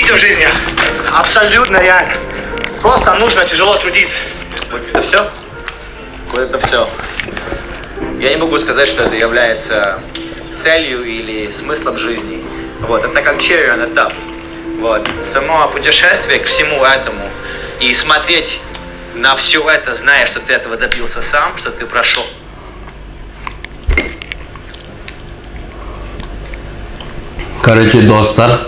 В жизни абсолютно реально. Просто нужно тяжело трудиться. Вот это все? Вот это все. Я не могу сказать, что это является целью или смыслом жизни. Вот, это как cherry on the top. Вот. Само путешествие к всему этому и смотреть на все это, зная, что ты этого добился сам, что ты прошел. Короче, достар,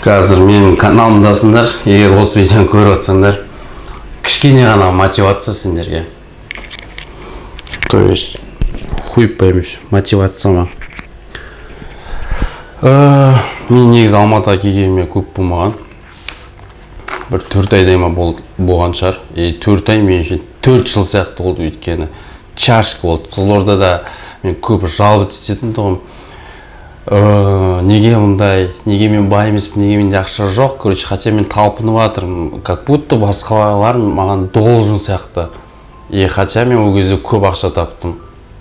қазір менің каналымдасыңдар. Егер осы видеоны көріп жатсаңдар, кішкене ғана мотивация сендерге, то есть хуй поймешь, мотивация ма. Мен негізі Алматыға келгеніме көп болмаған, бір 4 айдай ма болған шығар. И 4 ай мен үшін 4 жыл сияқты болды, өйткені тяжко болды. Қызылордада мен көп жаловаться ететін тұғым: Неге мұндай, неге мен бай емеспін, неге менде ақша жоқ?» Короче, хотя мен талпынып жатырмын, как будто басқалар маған должен сияқты. И хотя мен ол кезде көп ақша таптым.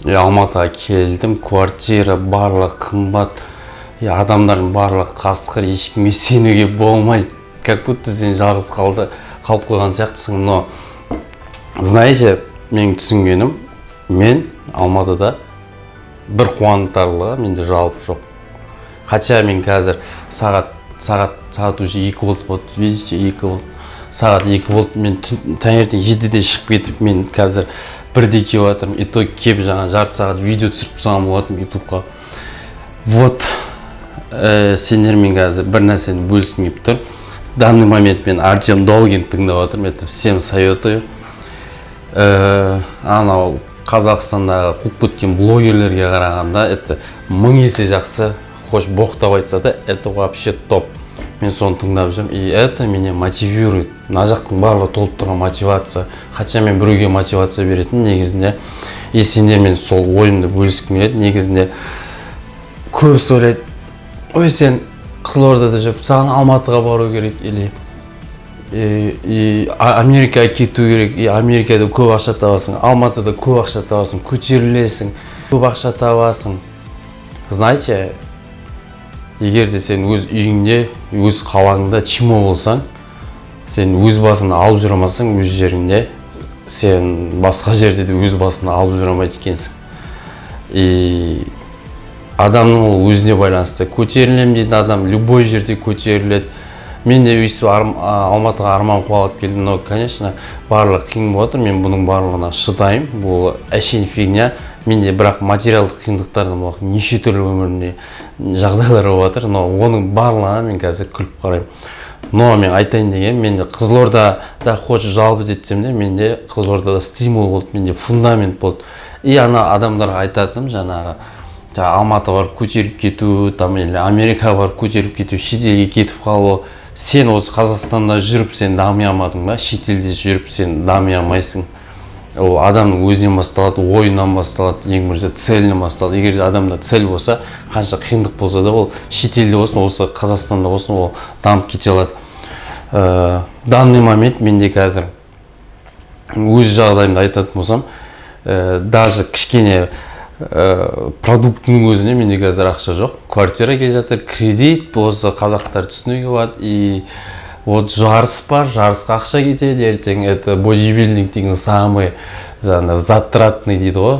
И Алматыға келдім, квартира барлығы қымбат, и адамдардың барлығы қасқыр, ешкімге сенуге болмайды, как будто сен жалғыз қалып қойған сияқтысың. Но знаете, менің түсінгенім, мен Алматыда бір қуантарлығы, менде жалоб жоқ. Хотя мен қазір сағат уже 2 болды, вот видите, 2 болды, сағат 2 болды. Мен таңертең 7-де шығып кетіп, мен қазір 1-де келіп жатырмын. И то келіп, жаңа жарты сағат видео түсіріп тастаған болатынмын Ютубқа. Вот, сендермен қазір бір нәрсені бөліскім келіп тұр. В данный момент мен Артем Долгин тыңдап жатырмын, это всем советую. Анау Қазақстандағы қуып кеткен блогерлерге қарағанда это мың есе жақсы. Хоть боқтап айтса да, это вообще топ. Мен соны тыңдап жүрмін, и это меня мотивирует. Мына жақтың барлығы толып тұрған мотивация. Хотя мен біреуге мотивация беретін негізінде, и сендермен сол ойымды бөліскім келеді. Негізінде көбісі ойлайды: «Ой, сен Қызылордада жүріп, саған Алматыға бару керек или и Америкаға кету керек, и Америкада көп ақша табасың, Алматыда көп ақша табасың, көтерілесің, көп ақша табасың». Знаете, егер де сен өз үйіңде, өз қалаңда чмо болсаң, сен өз басыңды алып жүре алмасаң өз жеріңде, сен басқа жерде де өз басыңды алып жүре алмайды екенсің. И адамның ол өзіне байланысты. Көтерілемін дейтін адам любой жерде көтеріледі. Мен де өйстіп Алматыға арман қуалап келдім. Но, конечно, барлығы қиын болып жатыр, мен бұның барлығына шыдаймын, бұл әшейін фигня менде. Бірақ материалдық қиындықтардан болған неше түрлі өмірімде жағдайлар болып жатыр, но оның барлығына мен қазір күліп қараймын. Но мен айтайын дегенім, менде Қызылордада, хоть жалобы етсем де, менде Қызылордада стимул болды, менде фундамент болды. И ана адамдарға айтатыным: жаңағы Алматыға барып көтеріп кету там или Америкаға барып көтеріп кету, шетелге кетіп қалу, сен осы Қазақстанда жүріп сен дами алмадың ба, шетелде жүріп сен дами алмайсың. Ол адамның өзінен басталады, ойынан басталады, ең бірінші целінен басталады. Егер де адамда цель болса, қанша қиындық болса да, ол шетелде болсын, осы Қазақстанда болсын, ол дамып кете алады. Данный момент менде қазір өз жағдайымды айтатын болсам, даже кішкене продуктінің өзіне менде қазір ақша жоқ. Квартира келе жатыр, кредит болса, қазақтар түсінуге болады. И вот жарыс бар, жарысқа ақша кетеді ертең. Это бодибилдинг деген самый жаңағыдай затратный дейді ғой,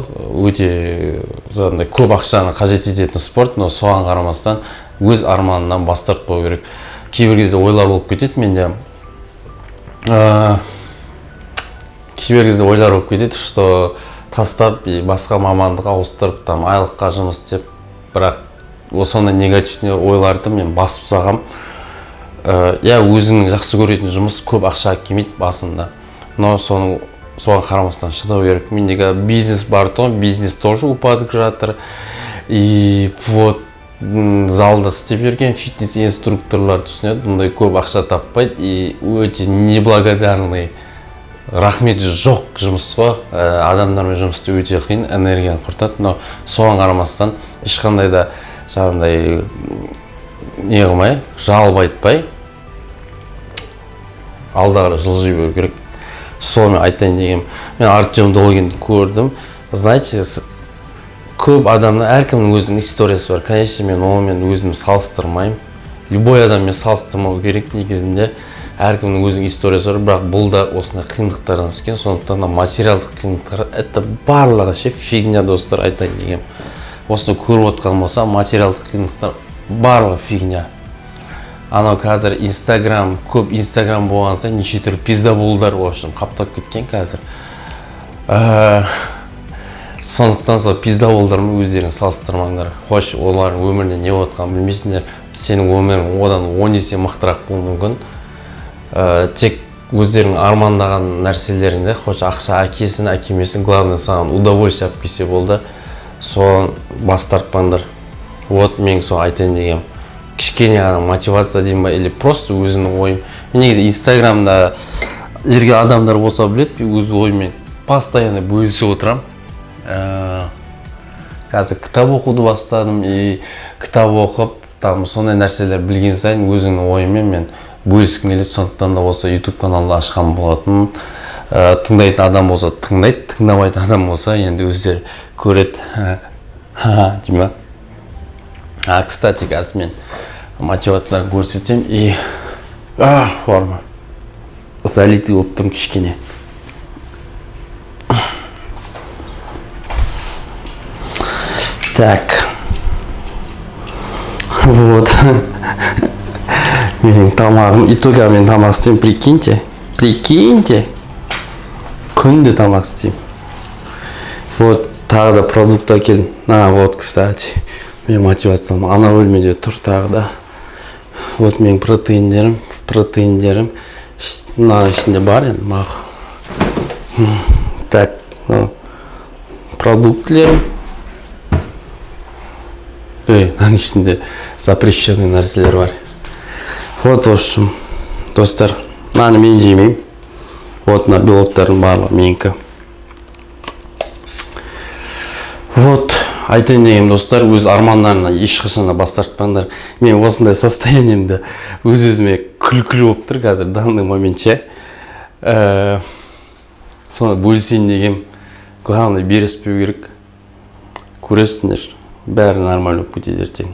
өте жаңағыдай көп ақшаны қажет ететін спорт. Но соған қарамастан өз арманынан бас тартпау керек. Кейбір кезде ойлар болып кетеді менде, кейбір кезде ойлар болып кетеді, что тастап и басқа мамандық ауыстырып, там айлыққа жұмыс істеп. Бірақ сондай негативный ойларды мен басып тастағанмын. Иә, өзіңнің жақсы көретін жұмыс көп ақша әкелмейді басында, но соған қарамастан шыдау керек. Менде қазір бизнес бар тұғын, бизнес тоже упадок жатыр. И вот залда істеп жүрген фитнес инструкторлар түсінеді, мұндай көп ақша таппайды и өте неблагодарный, рахметі жоқ жұмыс қой. Адамдармен жұмыс істеу өте қиын, энергияны құртады. Но соған қарамастан ешқандай да жаңағыдай не қылмай, жалоб айтпай, алда қарай жылжи беру керек. Сонымен айтайын дегенім, мен Артем Долгинді көрдім. Знаете, көп адамның, әркімнің өзінің историясы бар. Конечно, мен онымен өзімді салыстырмаймын. Любой адаммен салыстырмау керек негізінде, әркімнің өзінің историясы бар, бірақ бұл да осындай қиындықтардан түскен. Сондықтан да материалдық қиындықтар, это барлығы ше фигня, достар. Айтайын дегенім, осыны көріп отқан болса, материалдық қиындықтар барлығы фигня. Анау қазір Инстаграм көп, Инстаграм болған сайын неше түрлі пиздаболдар, в общем, қаптап кеткен қазір. Сондықтан сол пиздаболдармен өздерің салыстырмаңдар. Хош, олардың өмірінде не болып жатқанын білмейсіңдер, сенің өмірің одан 10 есе мықтырақ болуы мүмкін. Тек өздерің армандаған нәрселеріңді, хоч ақша әкелсін, әкелмесін, главное, саған удовольствие алып келсе болды, соған бас тартпаңдар. Вот мен сол айтайын дегенім, кішкене ғана мотивация деймін ба или просто өзімнің ойым. Мен негізі Инстаграмда жүрген адамдар болса, біледі, мен өз ойыммен постоянно бөлісіп отырамын. Қазір кітап оқуды бастадым, и кітап оқып, там сондай нәрселер білген сайын өзімнің ойыммен мен бөліскім келеді. Сондықтан да осы Ютуб каналды ашқан болатын. Тыңдайтын адам болса, тыңдайды, тыңдамайтын адам болса, енді өздері көреді, ха дей ма. А, кстати, қазір мен мотивацияны көрсетемін. И форма залитый болып тұрмын кішкене. Так, вот менің тамағым. Итоге мен тамақ істеймін, прикиньте, прикиньте, күнде тамақ істеймін. Вот тағы да продукт әкелдім. А, вот, кстати, менің мотивациям ана бөлмеде тұр тағы да. Вот менің протеиндерім мынаның ішінде бар енді, мақұл. Так, мынау продуктілерім. Ей, мынаның ішінде запрещенный нәрселер бар. Вот, в общем, достар, мынаны мен жемеймін. Вот мына белоктардың барлығы менікі. Вот айтайын дегенім, достар, өз армандарына ешқашан да бас тартпаңдар. Мен осындай состояниемде өз өзіме күлкілі болып тұр қазір, данный момент ше. Соны бөлісейін дегенім. Главное, беріспеу керек, көресіңдер, бәрі нормально болып кетеді ертең.